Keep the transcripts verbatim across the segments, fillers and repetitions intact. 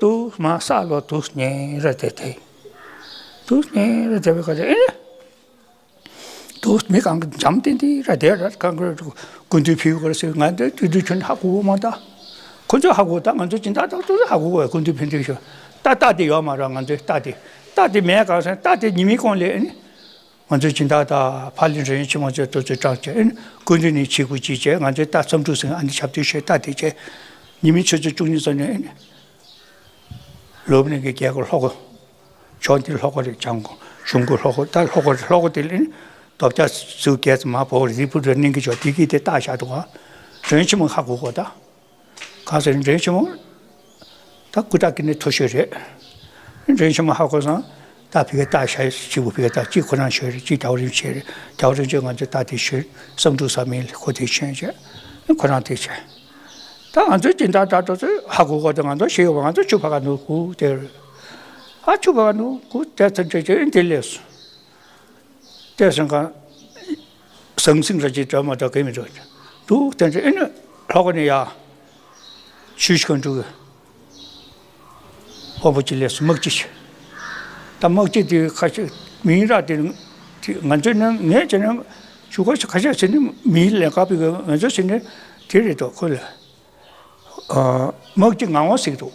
དུ་མ་ས་ལོ་དུ་ཉེ་ར་དེ་དེ། དུ་ཉེ་ར་དེ་བའི་ཁ་ལ་ཨེ། དུ་མི་གང་གི་འཇམ་ཏན་ཏན་ར་དེ་ར་གང་གི་སྐུ་མདུན་ཕེབས་དགོས་ཟེར། ང་ཚོའི་དུས་དུས་ཁྱོན་ཧ་གོ་གོ་མ་ད། ཁོ་ཚོས་ཧ་གོ་ད། ང་ཚོ་སྦྱིན་བདག་དག་ཚོས་ཧ་གོ་གོ། སྐུ་མདུན་ཕེབས་དུས་ཤོག་ད་རྟ་དེ་ཡོད་མ་ར། ང་ཚོའི་རྟ་དེ་རྟ་དེ་མེད་གང་ཟེར། རྟ་དེ་ཉི་མའི་གོང་ལས་ཨེ་ནི། ང་ཚོའི་སྦྱིན་བདག་དང་ཕ་ལི་འདྲེན་ཆེན་མོ་ཚོས་དུ་ཚོད་དྲངས་བྱས་ཨེ་ནི། སྐུ་མདུན་ནས་ཆིག་པུ་གཅིག་བྱས། ང་ཚོའི་རྟ་བསམ་འགྲུབ་སེང་ཨ་ནི་ཞབས་ཏོག་ཞོས་རྟ་དེ་བྱས། ཉི་མའི་ཆུ་ཚོད་བཅུ་གཉིས་ཙམ་ནས་ཨེ་ནི། ལུམ་བི་ནི་གི་རྒྱལ་སྒོ་ལྷོ་སྒོ། ཕྱོགས་འདི་ལྷོ་སྒོ་རེད། བྱང་སྒོ་གཞུང་སྒོ་ལྷོ་སྒོ། ད་ལྷོ་སྒོ་ལྷོ་སྒོ་དེ་ལ་ཨེ་ནི། རྡོ་བརྒྱ་ཟུར་བརྒྱད་ཙམ་མ་བོར་རི་བུ་ར་གནོན་གི་ཆོག་དེ་གི་དེ་རྟ་བཞག་འདུག་ག་འདྲེན་ཆེན་མོ་ཧ་གོ་གོ་ད། གང་ཟེར་འདྲེན་ཆེན་མོ། ད་སྐུ་དྲག་གི་ནི་མཐོ་ཤོས་རེད། འདྲེན་ཆེན་མོ་ཧ་གོ་སོང་། ད་ཕི་ག་རྟ་ཞག་གཅིག་པུ་ཕི་ག་རྟ་གཅིག་ཁོ་རང་ཞོས་རེད། གཅིག་རྒྱལ་བ་རིན་པོ་ཆེ་རེད། རྒྱལ་བ་རིན་པོ་ཆེ་ང་ཚོའི་རྟ་དེ་ཞོས་བསམ་འགྲུབ་ས་མིན་ཁོ་དེ་ཞོན་བྱས། ཁོ་རང་དེ་བྱས། ད་ང་ཚོའི་སྦྱིན་བདག་དྲ་གྲོགས་ཚོས་ཧ་གོ་གོ་དེ་ང་ཚོ་ཞེས་ཡོད་པ་ང་ཚོ་ཆུ་ཕ་ག་འདུག་གུ་དེར། ཨ་ཆུ་ཕ་ག་འདུག་གུ་དེ་ཚོ་འདྲེ་ཅེ་ཨིན་དེ་ལས་སོ། དེ་སོང་ག་སང་སིང་ར་ཅིག་འདྲ་མ་འདྲ་གས་མི་འདྲ་འདུག་དེ་འདྲ་ཨེ་ནི་ལྷོ་ཁ་ནས་ཡ། ཆུ་ཤི་ཁ་འགྲོ་གི། ཧོ་པོ་ཅི་ལས་སུ་དམག་སྤྱི་ཆེ། ད་དམག་སྤྱི་དེ་ཁ་ཤས་མིང་ར་དེ་དེ་ང་ཚོའི་ནང་ངས་བྱས་ན་ཆུ་ཁ་ཤས་ཁ་ཤས་ཟེར་ནི་མིའི་ལས་ཀ་པི་གི་ང་ཚོ་ཟེར་ནི་དེ་རེད་དོ་ཁོ་ལ། དམག་སྤྱི་ངག་དབང་ཟེར་གི་འདུག་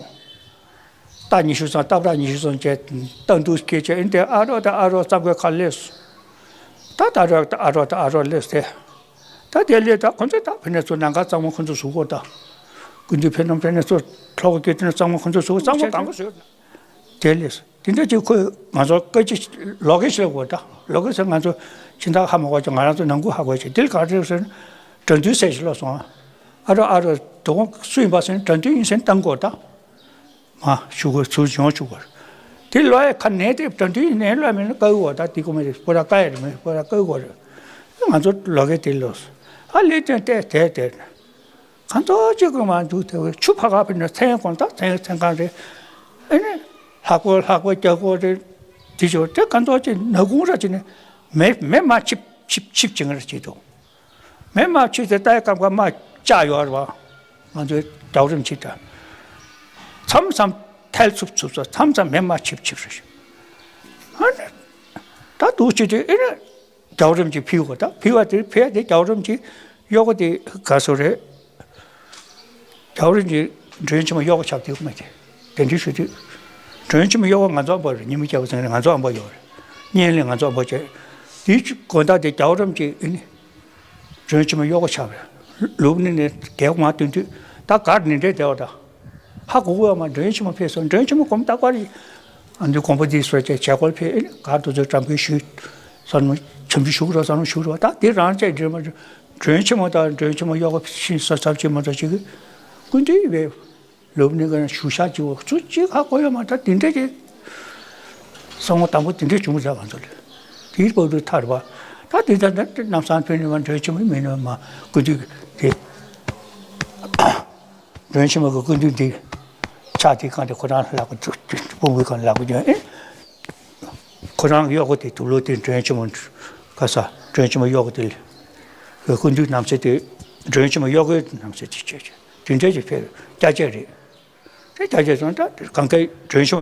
རྟ་ཉི་ཤུ་ཙམ་རྟ་བྲག་ཉི་ཤུ་ཙམ་བཅས་རྟ་འདུག་སྐད་ཆ་ཨིན་དེ་ཨ་རོགས་དང་ཨ་རོགས་ཙམ་གི་ཁ་སླེབས་སོ། ད་ད་རོགས་དང་ཨ་རོགས་དང་ཨ་རོགས་སླེབས་ཏེ། ད་དེ་ལས་ད་ཁོ་ཚོས་ད་ཕེ་ནེ་ཚོ་ནང་ཁ་གཙང་མ་ཁོ་ཚོ་བཟོ་དགོས་ད། སྐུ་མདུན་ཕེབས་ན་ཕེ་ནེ་ཚོ་ལྷོ་ཁ་སྐད་དེ་ན་གཙང་མ་ཁོ་ཚོ་བཟོ་དགོས། གཙང་མ་གང་ག་བཟོས། དེ་ལས་དེ་འདྲ་ཅིག་ཁོས་ང་ཚོ་བཀའ་སྤྱི་ལོག་གི་ཤེས་དགོས་ད། ལོག་གི་ཟེར་ང་ཚོ་ཕྱི་ཟླ་ཧ་མ་གོ་ཅིག་ང་རང་ཚོ་ནང་ཁུལ་ཧ་གོ་ཅིག་དེ་ལ་ག་རེ་ཟེར་ན་དགྲ་འདུལ་ཟེར་ཞིག་ལོག་སོང་ཨ། ཨ་རོགས་ཨ་རོགས་དོ་དགོང་སུ་ཡིན་པ་ཟེར་ན་དགྲ་འདུལ་ཡིན་ཟེར་ན་བཏང་དགོས་ད། མ་ཞུ་དགོས་ཚུར་འབྱོན་ཞུ་དགོས། དེ་ལོ་ཡ་ཁ་ནས་དེ་དགྲ་འདུལ་ནས་ལོ་མིན་ན་དཀའ་བོ་ད་དེ་ཀོ་མེ་རེད། པོ་ར་དཀའ་ཡ་རེད་མེད་པོ་ར་དཀའ་བོ་རེད། ང་ཚོ་ལོ་གེ་དེ་ལོ་ཨ་ལེ་ཏན་ཏེ་དེ་དེ་གང་ཚོ་གཅིག་གི་མ་འདུག་དེ་བས་ཆུ་ཕ་ག་ཕེ་ན་མཚན་གོང་ད་མཚན་མཚན་གང་རེད། ཨེ་ནི་ལྷག་པོ་ལྷག་པོ་རྒྱག་གོ་རེད། དེ་ཆོ་དེ་གང་ཚོ་གཅིག་ན་གུང་ར་གཅིག་ནས་མེ་མེ་མ་ཆིབ་ཆིབ་ཆིབ་ཅིང་ར་གཅིག་འདུག་མེ་མ་ཆུ་དེ་ལྟའི་སྐབས་ཀ་མ་བཅག་ཡོད་རེད་བ། ང་ཚོའི་རྒྱལ་བ་རིན་པོ་ཆེ་དང་། མཚམས་མཚམས་ཐལ་འཚུབ་འཚུབ་སོ་མཚམས་མཚམས་མེ་མ་ཆིབ་ཆིབ་རེད། ཨ་ནི། ད་འདུག་ཅི་དེ་ཨེ་ནི། རྒྱལ་བ་རིན་པོ་ཆེ་ཕེབས་དགོས་ད་ཕེབས་པ་དེ་ཕེབས་དེ་རྒྱལ་བ་རིན་པོ་ཆེ་གཡོག་གོ་དེ་ག་སོ་རེད། རྒྱལ་བ་རིན་པོ་ཆེ་མགྲོན་ཆེན་མོ་གཡོག་གོ་ཆགས་དེ་མ་དེ་དེ་འདྲའི་ཞུ་དུས། མགྲོན་ཆེན་མོ་གཡོག་གོ་ང་ཚོ་ཨ་འབའ་རེད། ཉི་མ་རྒྱལ་བ་ཚང་རེད། ང་ཚོ་ཨ་འབའ་ཡོད་རེད། གཉན་ལས་ང་ཚོ་ཨ་འབའ་བྱས། དེའི་དགོན་བདག་དེ་རྒྱལ་བ་རིན་པོ་ཆེ་ཨེ་ནི། མགྲོན་ཆེན་མོ་གཡོག་པོ་ཆགས་པས། ལུག་ནི་ནི་རྒྱལ་མ་སྟོན་དུས་ད་གར་ནི་འདྲེ་བདེ་བ་ད། ཧ་གོ་གོ་ཡ་མ་མགྲོན་ཆེན་མོ་ཕེབས་སོང་། མགྲོན་ཆེན་མོ་གོམ་སྟག་པ་རེད། ཨ་འདི་དགོན་པ་འདི་སོ་ཅེ་བྱེད་སྒོར་ཕེབས་ཨེ་གར་དུ་ཚོད་བཀྲམ་གི་ཞུས། ས་ནུ་འཚམས་འདྲི་ཞུ་རོགས་ས་ནུ་ཞུ་རོགས་ད་འདི་རང་བཅས་འདྲེ་མ་མགྲོན་ཆེན་མོ་ད་མགྲོན་ཆེན་མོ་གཡོག་པོ་ཤིང་ས་ཚབ་ཅེས་མ་ཚོ་ཅིག་གི་སྐུ་མདུན་བས། ལུག་ནི་ག་ཞུ་ཤག་ཅིག་འོ་ཚུ་གཅིག་ཧ་གོ་ཡོད་མ་ད་དེ་འདྲས་ཀྱི། བསམ་བློ་དང་པོ་དེ་འདྲས་བྱུང་ཟེར་ང་ཚོ་ལ། དེའི་སྐབས་དུ་ཐར་བ། ད་དེ་ད་ནམ་སང་ཕེབས་ནས་མ་མགྲོན་ཆེན་མོ་མིན་ནས་མ་སྐུ་མདུན་དེ། མགྲོན་ཆེན་མོ་གི་སྐུ་མདུན་དེ། ཕྱག་དེ་གང་དེ་ཁོ་རང་ལག་པ་དུ་དཔུང་བོའི་གང་ལག་པ་ཡོད་ཨེ། ཁོ་རང་གཡོག་གོ་དེ་དུག་ལོག་དེ་མགྲོན་ཆེན་མོ། ག་ས་མགྲོན་ཆེན་མོ་གཡོག་གོ་དེ་ལ། སྐུ་མདུན་ནམ་ཚེ་དེ། མགྲོན་ཆེན་མོ་གཡོག་གོའི་ནམ་ཚེ་དེ་བྱས་བྱས། དེ་འདྲས་ཀྱི་ཕེབས་སྐྱ་ཆས་རེད། དེ་རྒྱ་ཆེ་སོང་ད་གང་གའི་མགྲོན་ཤོག